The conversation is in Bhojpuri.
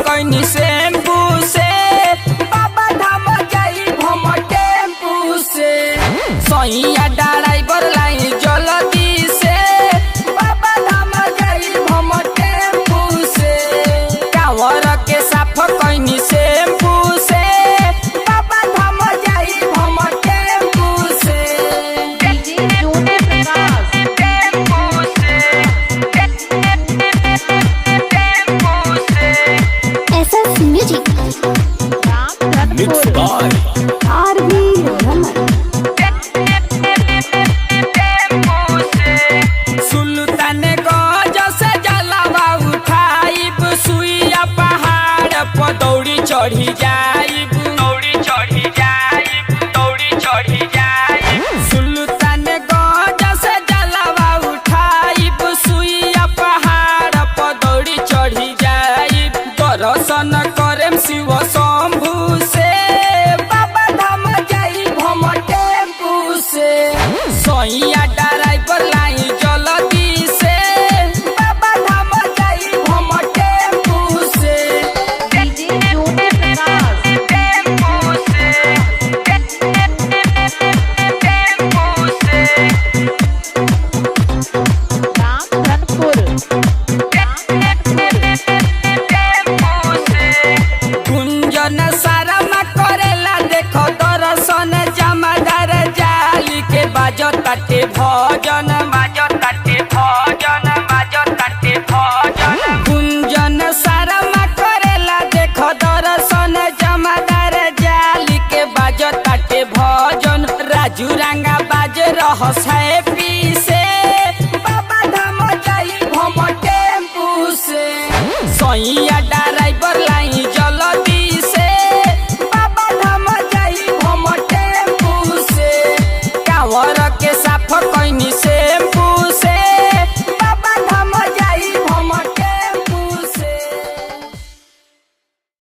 कैनी शैम्पू से, बाबा धाम जाई हम टेम्पू से। सैया ड्राइवर लाई जल्दी से, बाबा धाम जाई हम टेम्पू से। कांवर के साफ कैनी शैम्पू से, बाबा धाम जाई हम टेम्पू से। DJ Jyoti Prakash. Tempo से, टेम्पू से। SS Music. Mix Ramdhanpur. By RV Raman. सुल्तान गंज से जलवा उठाइब, सुइया पहाड़ पर दौड़ी चढ़ी जाइब, दौड़ी चढ़ी जाइब, दौड़ी चढ़ी जाइब। सुल्तान गंज से जलवा उठाइब, सुइया पहाड़ पर दौड़ी चढ़ी जाइब। दर्शन करेम शिव शंभू से, बाबा धाम जाई हम टेम्पू से। सैया ड्राइवर लाई जल्दी से, बाबा धाम जाई हम टेम्पू से। DJ Jyoti Prakash. Tempo से, टेम्पू से। रामधनपुर। कुंजन सारमा करेला देखो दर्शन, जमादार जाली के बाजो ताटे भजन, बाजो ताटे भजन, बाजो ताटे भजन। कुंजन सारमा करेला देखो दर्शन, जमादार जाली के बाजो ताटे भजन। राजू रंगा बाज रह हैप्पी से, बाबा धाम जाई हम टेम्पू से। सैया